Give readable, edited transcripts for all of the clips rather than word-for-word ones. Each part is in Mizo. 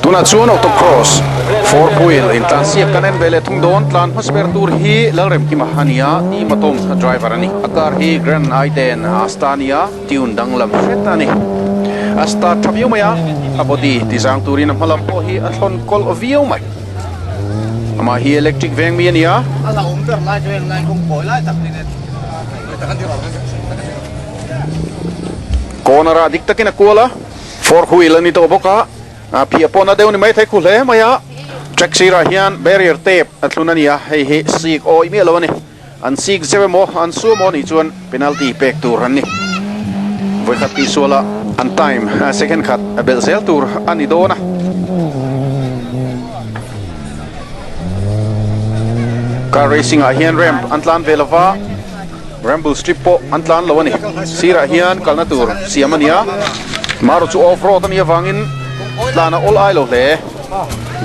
Tunah chuan autocross four wheel intlansiak kan en ve leh thung dawn. Tlan hmasa ber tur hi Lalremkima a ni a, team Atom driver a ni. A car hi Grand i10 Asta a ni a, tune danglam hret a ni. A start tha viau mai a, a body ti zang turin a hma lam pawh hi a thlawn kawlh viau mai. Amah hi electric veng mi a ni a. Corner ah dik takin a kual a, four wheel a ni tawh bawk a, a phiah pawh na deuh ni maithei khu hle mai a. Track sirah hian barrier tape a thlun a ni a, hei hi sik awih miah lo a ni. An sik zeuh emaw an su emaw nih chuan penalty pek tur an ni. Vawikhat tihsualah an time second khat a belh zel tur a ni dawn a. Car racing ah hian ramp an tlan ve lova, ramble strip pawh an tlan lo a ni. Sirah hian kalna tur siam a ni a, marawh chu off road a nih avangin tlan a awl ai lo hle.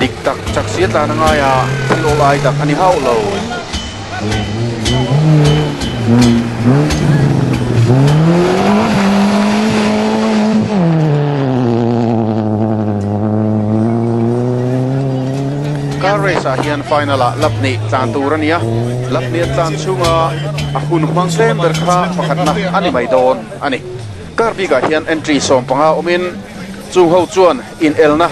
Dik tak chak sia tlan a ngai a, thil awl ai tak a ni hauh lo. Car race ah hian final ah lap hnih tlan tur a ni a, lap hnih a tlan chhunga a hun hmang tlem ber kha pakhatna a ni mai dawn a ni. Car bik ah hian entry 15 awmin chung ho chuan inelna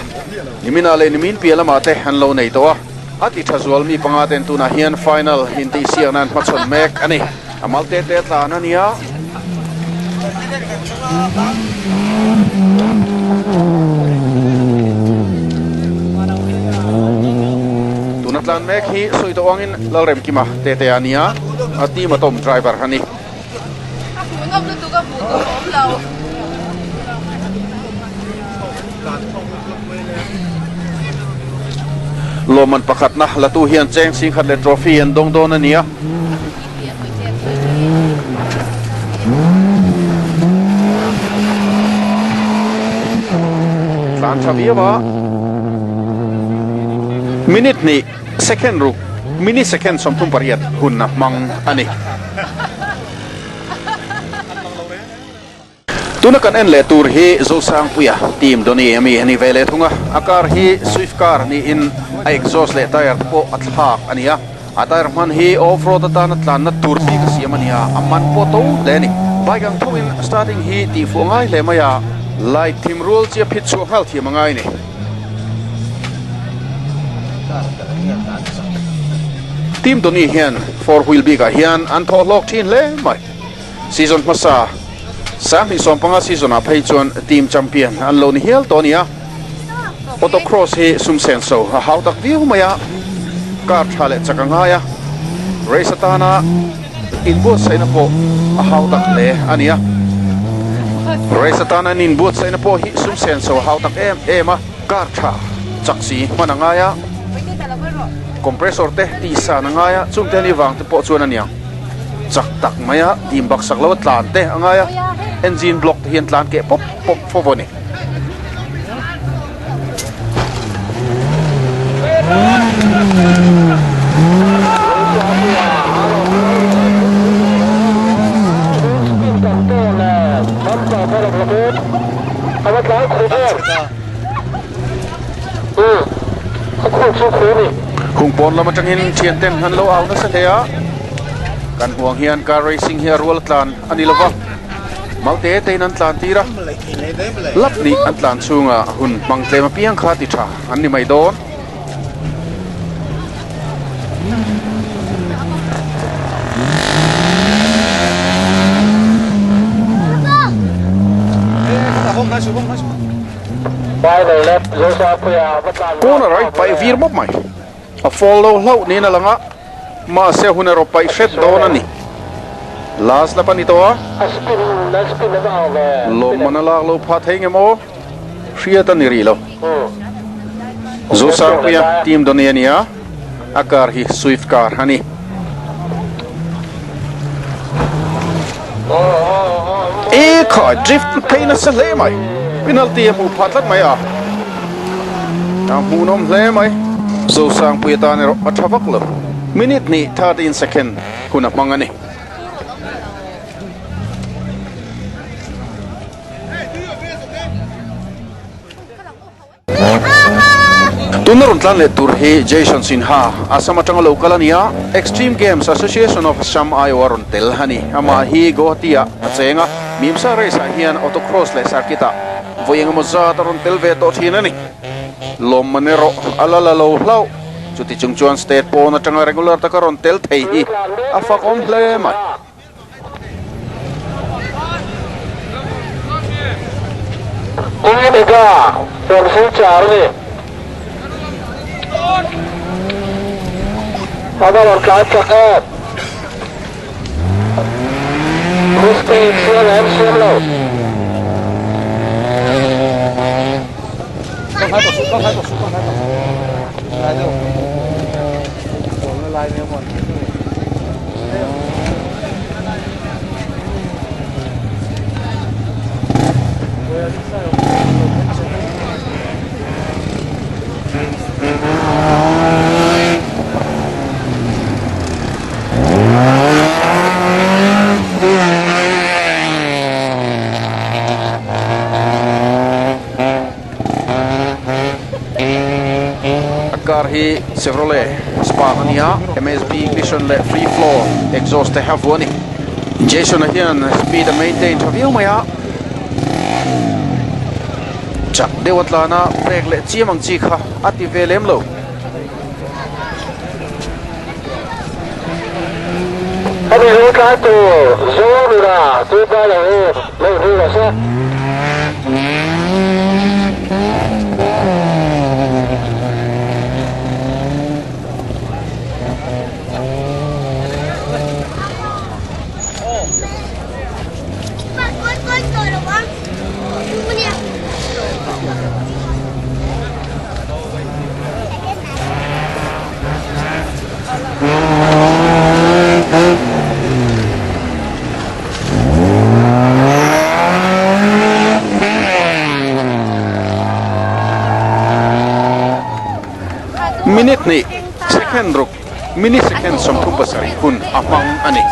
nimin ah leh nimin piah lamah te an lo nei tawh a. A ti tha zual mi panga ten tunah hian final intihsiakna an hmachhawn mek a ni. A mal te te tlan a nia. Tuna tlan mek hi sawi tawh angin Lalremkima te te a nia, a team a tawm driver a ni. Lawmman pakhatna latu hian cheng singkhat leh trophy an dawng dawn a ni a. Tlan tha viau a. Minute hnih second ruk mini second 38 hun a hmang a ni. Tuna kan en leh tur hi Zosangpuia team Donny ami a ni ve leh thung a, a car hi Swift car niin a exhaust leh tyre te pawh a thlak a ni a, a tyre hman hi off road atana tlanna tur bik a siam a ni a, a man pawh to hle a ni. Bike ang thoin starting hi tihfuh a ngai hle mai a, light thim rual chi a phit chhuah nghal thiam a ngai a ni. Team Donny hian four wheel bikah hian an thawh hlawk thin hle mai. Season hmasa 2015 season ah phei chuan team champion an lo ni hial tawh a ni a. Autocross hi sum sen so a hau tak viau mai a, car tha leh chak a ngai a, race atana inbuatsaihna pawh a hau tak hle a ni a. Race atana an inbuatsaihna pawh hi sum sen so a hau tak em em a, car tha chak si hman a ngai a, compressor te tihsan a ngai a, chungte ni vang te pawh chuan a niang. Chak tak mai a, dim bak sak lo a tlan te a ngai a, engine block te hian tlan keh pawp pawp fo a ni. Hung pawn lam atangin thian ten an lo au nasa hle a. Kan huang hian car racing hi a rual tlan a ni lova, mal te te in an tlan tir a, lap nih an tlan chhunga hun hmang tlem apiang kha ti tha an ni mai dawn. Corner a inpaih vir mawp mai. A fall lo hlauh niin a lang a, mahse hun erawh paih hret dawn a ni. Last lap a ni tawh a, lawmman a lak lo phah thei nge maw? Hriat a ni rih lo. Zosangpuia team Donny a ni a, a car hi Swift car a ni. E khai drift phei nasa hle mai penalty a hmuh phah tlat mai a a hmuhnawm hle mai Zosangpui atan erawh a tha vak lo minute hnih 13 second hun a hmang a ni. Tuna rawn tlan leh tur hi Jason Sinha, Assam atanga lo kal a ni a, Extreme Games Association of Assam aiawh a rawn tel a ni. Amah hi Guwahati-ah a cheng a, Mimsa race-ah hian autocross leh circuit-ah vawi engemaw zat a rawn tel ve tawh thin a ni. Lawmman erawh a la la lo hlauh. Chuti chung chuan state pawn atanga regular taka rawn tel thei hi a fakawm hle mai. Omega from Silchar a ni. A va rawn tlai chak em? Mistake siam em siam lo. A car hi Chevrolet Spark a ni a, MSB ignition leh free flow exhaust te a vuah a ni. Jason-a hian speed a maintain tha viau mai a, chak deuh a tlan a, brake leh chiam ang chi kha a ti ve lem lo. Hemi ro tlai tur Zorina tui lo in lo hru lo se. Minute hnih second ruk minute second 37 hun a hmang a ni.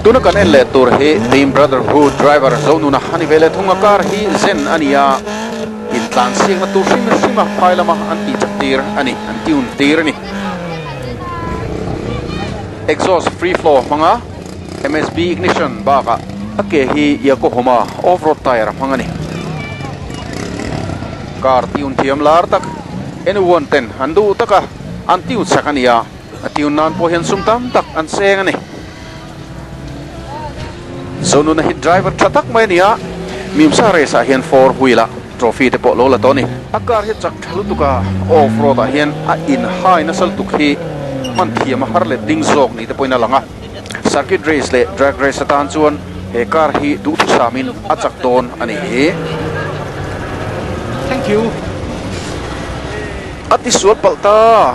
Tuna kan en leh tur hi Team Brotherhood driver Zonuna a ni ve leh thung a, car hi zen a ni a, intlan siakna tur hrim hrim a phai lama an tih chak tir a ni, an tune tir a ni. Exhaust free flow hmanga MSB ignition bakah a ke hi Yokohama off-road tyre a hmang a ni. Car tune thiam lar tak N1 ten an duh taka an tune sak a ni a. A tune nan pawh hian sum tam tak an seng a ni. Zonuna hi driver tha tak mai a ni a, Mimsa race ah hian four wheel ah trophy te pawh lo la tawh a ni. A car hi chak tha lutuk a, off road ah hian a in hai nasa lutuk hi hman thiam a har let ding zawk ni te pawhin a lang a. Circuit race leh drag race atan chuan he car hi duhthusamin a chak dawn a ni hi. Thank you. A tisual palh ta.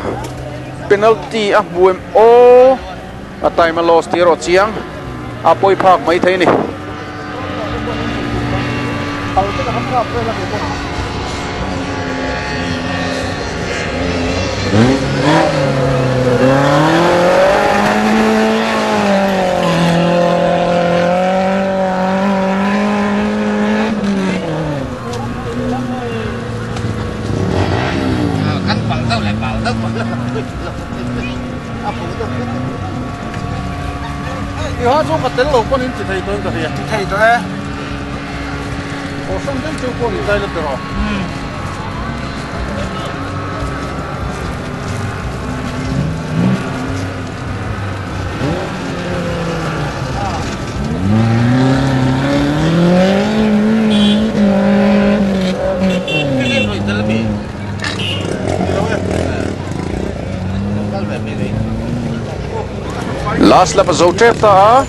Penalty a hmu em aw? A time a loss tih erawh chiang a pawi phak mai thei a ni. Tiha chu ka tel lo pawn in ti thei tawh in ka hria. Ti thei tawh e. Awhsan deuh cheu pawh ni tlai la ti rawh. Last lap a zo tep ta a.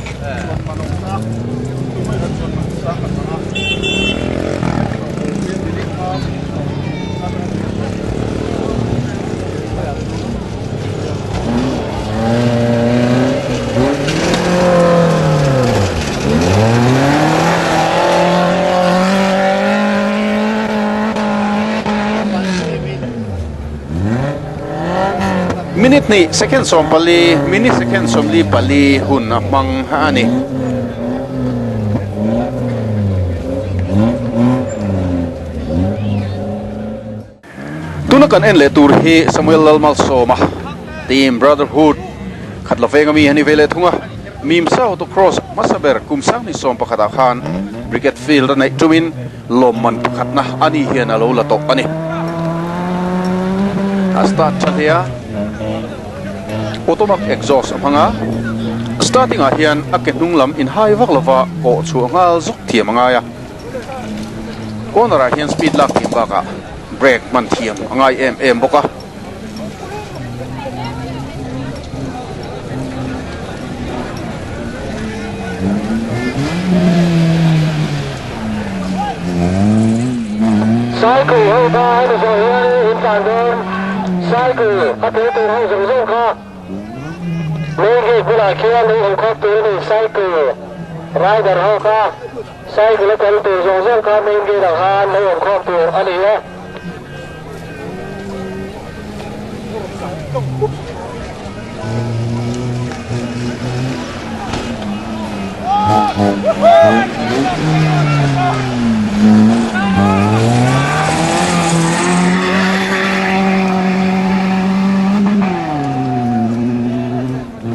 Minute hnih second 14 minute second 44 hun a hmang a ni. kan en leh tur hi Samuel Lalmalsawma Team Brotherhood khat la veng ami a ni ve leh thung a, Mimsa Autocross hmasa ber kum sanghnih 11 ah khan Brigade Field a neih tumin lawmman pakhatna a ni hian a lo la tawh a ni. A start tha hle a, Automac exhaust a hmang a, starting ah hian a ke hnung lam inhai vak lova kawh chhuah nghal zawk thiam a ngai a. Corner ah hian speed lak thiam bakah brake hman thiam a ngai em em bawk a. Cycle ho kha hemi zawh hian in tlan dawn cycle a tel tur ho zawng zawng kha main gate bulah khian lo awm khawp tur a ni cycle rider ho kha cycle a tel tur zawng zawng kha main gate ah khan lo awm khawp tur a ni e.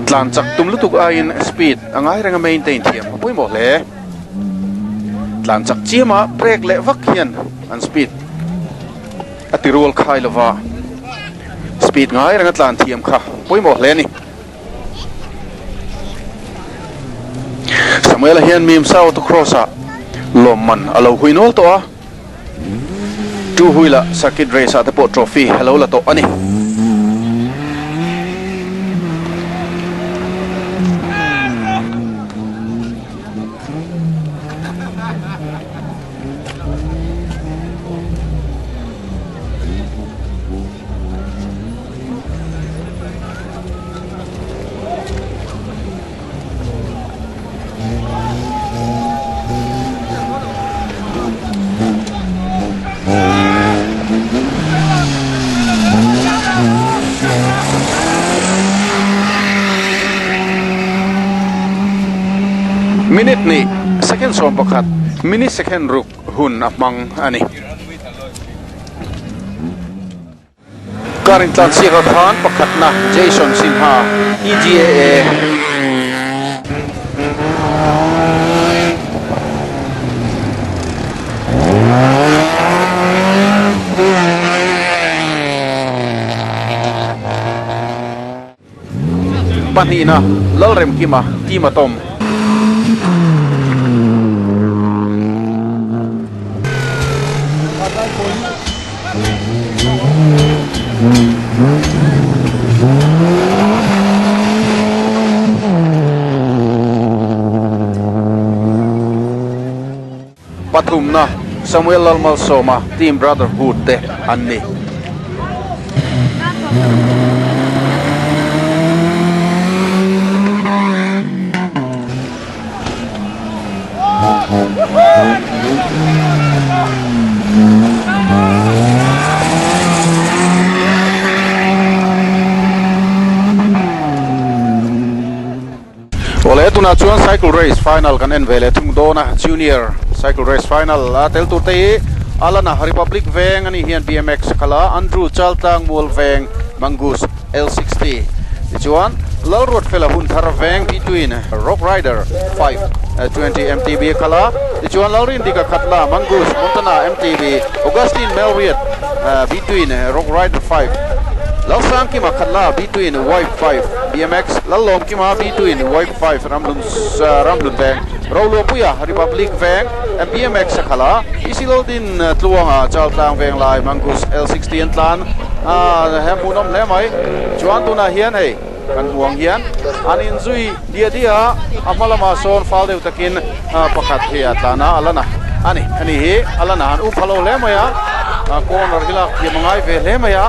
Tlan chak tum lutuk aiin speed a ngai reng a maintain thiam a pawimawh hle. Tlan chak chiama brake leh vak hian an speed a ti rual khai lova speed ngai reng a tlan thiam kha pawimawh hle a ni. Samuel-a hian Mimsa Autocross ah lawmman a lo hui nual tawh a, two wheel ah circuit race ah te pawh trophy a lo la tawh a ni. Minute nih second 11 minute second ruk hun a hmang a ni. Car intlansiak ah khan pakhatna Jason Sinha EGAA. Pahnihna Lalremkima team a tawm. Pathumna Samuel Lalmalsawma Team Brotherhood te an ni. Awle tunah chuan cycle race final kan en ve leh thung dawn a, junior cycle race final a tel tur te hi Alana Republic veng anih hian BMX khalh a, Andrew Chaltlang Mual veng Mangus L60 tichuan Lalruatfela Hunthar veng Between Rock Rider 520 MTB khalh a, tichuan Lalrindika Khatla Mangus Montana MTB Augustine Melriat Between Rock Rider 5 Lalsangkima Khatla Between Wife 5 BMX, Lallawmkima Between Wife 5 Ramhlun Ramhlun Veng, Roluapuia Republic Veng, BMX a khalh a, Isilodin Tluanga Chaltlang Venglai Mangus L60 an tlan a, he hmuhnawm hle mai. Chuan tunah hian hei kan hmu ang hian an inzui diah diah a, a hma lamah sawn fal deuh takin pakhat hi a tlan a, a lan a a ni, ani hi a lan a han um pha lo hle mai a, corner hi lak thiam a ngai ve hle mai a.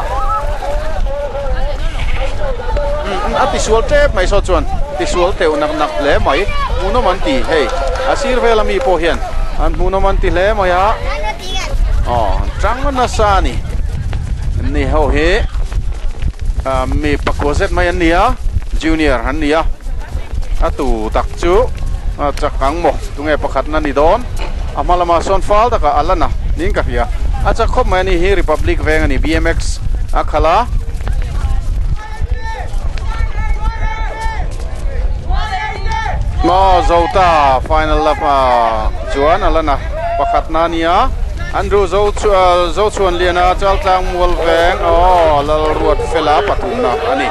A tisual tep mai saw chuan tisual teuh nak nak hle mai hmuhnawm an ti hei a sir vel ami pawh hian an hmuhnawm an ti hle mai a aw tang nasa a ni ni ho hi mi pakua zet mai an ni a junior an ni a a tu tak chu chak ang maw tunge pakhat na ni dawn a hma lamah sawn fal takah a lan a niin ka hria a chak khawp mai a ni hi republic veng a ni bmx. a khalh a. Maw zo ta final lap ah chuan a lan a pakhatna a nia Andrew zo zo chhuan lian a Chaltlang mual veng aw Lalruat fela pathumna a ni.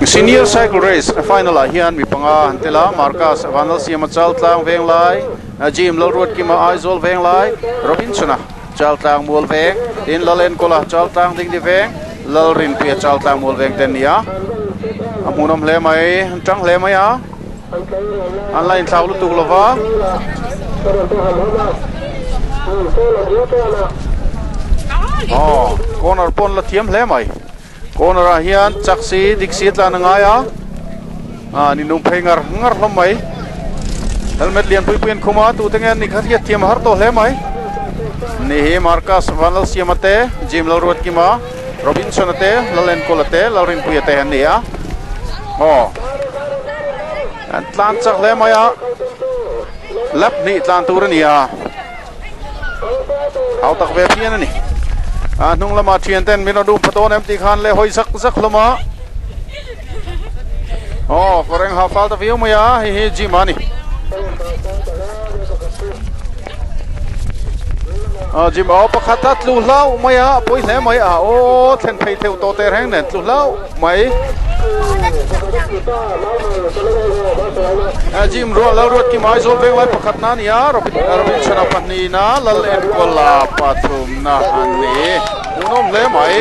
Senior Cycle Race final ah hian mi panga an tel a, Marcus Vanlalsiama Chaltlang Venglai, Jim Lalruatkima Aizawl Venglai, Robinson-a Chaltlang Mual Veng, tin Lalenkawla Chaltlang Dingdi Veng, Lalrinpuia Chaltlang Mual Veng te an ni a. A hmuhnawm hle mai, an tang hle mai a, an la inthlau lutuk lo va. Aw, corner pawh an la thiam hle mai. Corner ah hian chak si dik si a tlan a ngai a ah ni nung phei ngar ngar hlawm mai helmet lian pui pui an khum a tute nge an nih kha hriat thiam a har tawh hle mai ni hi Marcus Vanlalsiama te Jim Lalruatkima Robinson a te Lalenkawla te Lalrinpuia te an ni a aw an tlan chak hle mai a lap hnih tlan tur a ni a. Hau tak ve phian a ni. A hnung lamah thian ten min rawn um pha dawn em tih khan leh hawi zak zak hlawm a. Aw kawr eng ha fal ta viau mai a, hei hi gym a ni. Aw gym aw pakhat a tlu hlauh mai a, a pawi hle mai a, aw thlen phei theuh tawh teh reng nen tlu hlauh mai. Gym ruah lal ruat kim Aizawl venglai pakhatna a ni a, Robinson-a pahnihna, Lal Enkawla pathumna a ni. Hmuhnawm hle mai.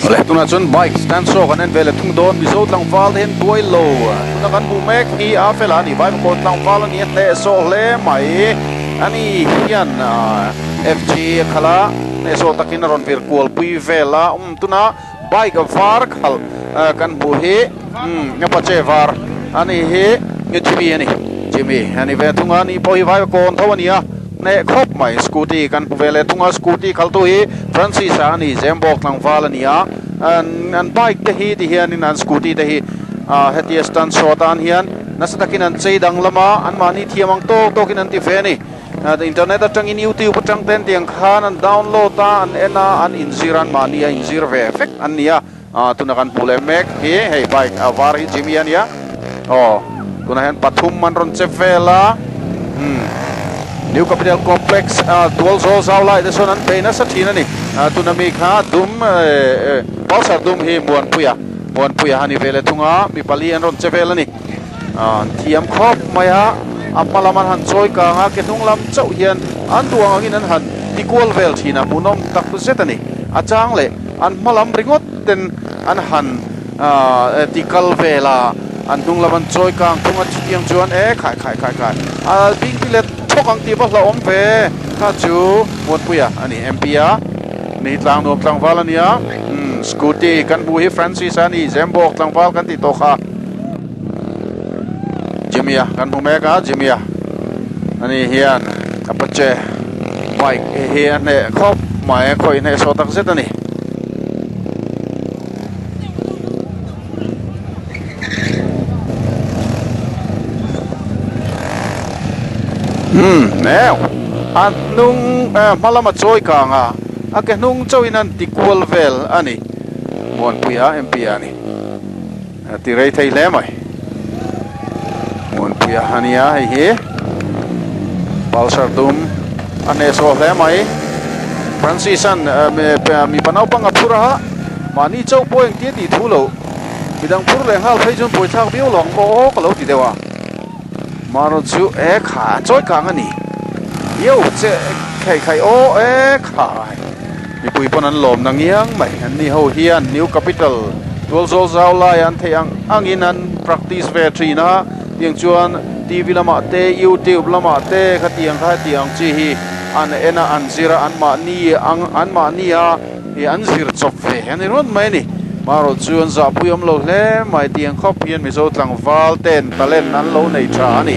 Awle tunah chuan bike stand saw kan en ve leh thung dawn Mizo tlangval te hian buai lo tuna kan hmuh mek hi a fel a ni Vaivakawn tlangval a ni a hnehsawh hle mai a ni hian FG a khalh a hnehsawh takin a rawn vir kual pui vel a um tuna bike var khalh kan hmuh hi umm Apache var a ni hi Jimmy a ni Jimmy a ni ve thung a ni pawh hi Vaivakawn tho a ni a. Hneh khawp mai scooty kan hmu ve leh thung a, scooty khaltu hi Francis a ani, Zembawk tlangval a ni a, an bike te hi ti hianin an scooty te hi ah hetia stand show atan hian nasa takin an chei danglam a, anmahni thiam ang tawk tawkin an ti ve a ni. Internet atangin youtube atang ten tiang khan an download a, an en a, an inzir a, anmahni a inzir ve vek an ni a, ah tuna kan hmuh leh mek hi hei bike a var hi Jimmy a nia aw tunah hian pathum an rawn che vel a umm New Capital Complex ah tual zawl zau lai te sawn an bei nasa thin a ni ah tuna mi kha dum eh pulsar dum hi Muanpuia Muanpuia a ni ve leh thung a mi pali an rawn che vel a ni ah an thiam khawp mai a a hma lam an han chawi kang a ke hnung lam chauh hian an duh ang angin an han ti kual vel thin a hmuhnawm tak zet a ni a chang leh. An hma lam ringawt ten an han ti kal vel a, an hnung lam an chawi kang thung a, chutiang chuan e khai khai khai khai a bing ti let thawk ang tih va hlauhawm ve kha chu Muanpuia a ni MP a ni tlang nuam tlangval a nia umm scooty kan hmuh hi Francis a ni Zembawk tlangval kan tih tawh kha Jimmy a kan hmu mek a Jimmy a ani hian Apache bike hi a hneh khawp mai a khawih hneh sawh tak zet a ni. Umm neu a hnung eh hma lama chawi kang a a ke hnung chauhin an ti kual vel a ni Muanpuia MP a ni. A ti rei thei hle mai. Muanpuia a nia hei hi. Pulsar dum a hnehsawh hle mai. Francis an mipa naupang a phur a, mahni chauh pawh engtia tih thu loh. Midang phur leh nghal phei chuan buaithlak viau lo ang maw aw ka lo ti deuh a. Marawh chu e kha a chawi kang a ni. Yo che khaih khaih aw e khai. Mipui pawn an lawm na ngiang mai. An ni ho hian New Capital tual zawl zau laiah an theih ang angin an practice ve thin a. Tiang chuan TV lamah te, YouTube lamah te khatiang kha hetiang chi hi an en a, an zir a, anmahni ang anmahni a ih an zir chawp ve a ni rawt mai a ni. Marawh chu an zahpui awm lo hle mai tiang khawp hian Mizo tlangval ten talent an lo nei tha a ni.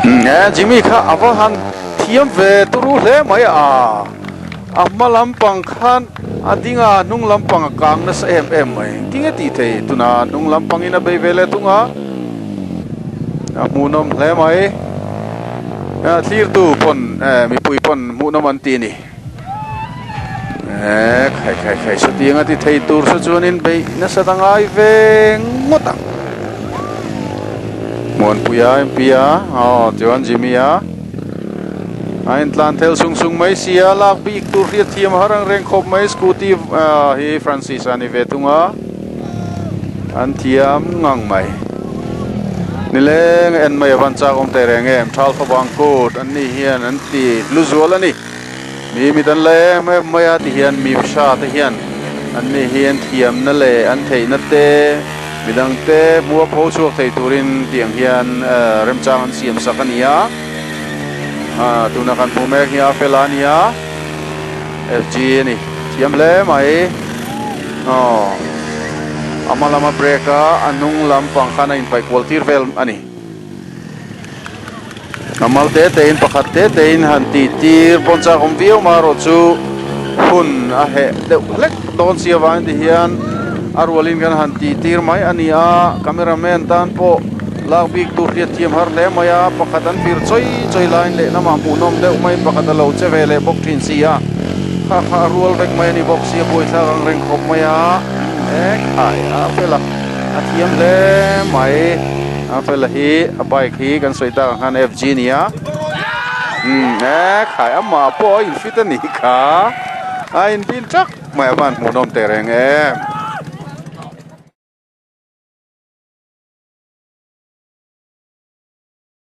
He Jimmy kha a va han thiam ve turu hle mai a, a hma lampang khan a ding a, a hnung lampang a kang nasa em em mai, tinge tih thei tuna hnung lampangin a bei ve leh thung a. A hmuhnawm hle mai. Thlirtu pawn mipui pawn hmuhnawm an ti a ni. Eee khai khai khai chutiang a ti thei tur chu chuanin beih nasa ta ngai ve ngawt ang. Muanpuia MP a aw chuan Jimmy a a intlan thel sung sung mai sia lak bik tur hriat thiam har ang reng khawp mai scooty hi Francis a ni ve thung a an thiam ngang mai. Nileng en mai a van chak awm teh reng em Thal Fabang Court an nih hian an ti hlu zual a ni. Mi mit an la em em mai a ti hian mi hra te hian an ni hi an thiamna leh an theihna te midang te hmua pho chhuak thei turin tiang hian remchang an siam sak a ni a ah tuna kan hmuh mek hi a fel a nia F_G a ni thiam hle mai aw a hma lama brake a a hnung lampang khan a inpaih kual tir vel a ni. A mal te te in pakhat te te in han tih tir pawn chak awm viau mah erawh chu hun a heh deuh hlek dawn si avangin ti hian a rualin kan han tih tir mai a ni a, camera man tan pawh lak bik tur hriat thiam har hle mai a, pakhat an vir chawi chawi laiin lehlamah hmuhnawm deuh mai pakhat a lo che ve leh bawk thin si a, kha kha a rual vek mai a ni bawk si a buaithlak ang reng khawp mai a, ekhai a fel a a thiam hle mai. A fela hi a bike hi kan sawi tak ang khan F_G a ni a umm e khai amah pawh a in fit a nih kha a in bin thak mai a van hmuhnawm teh reng em.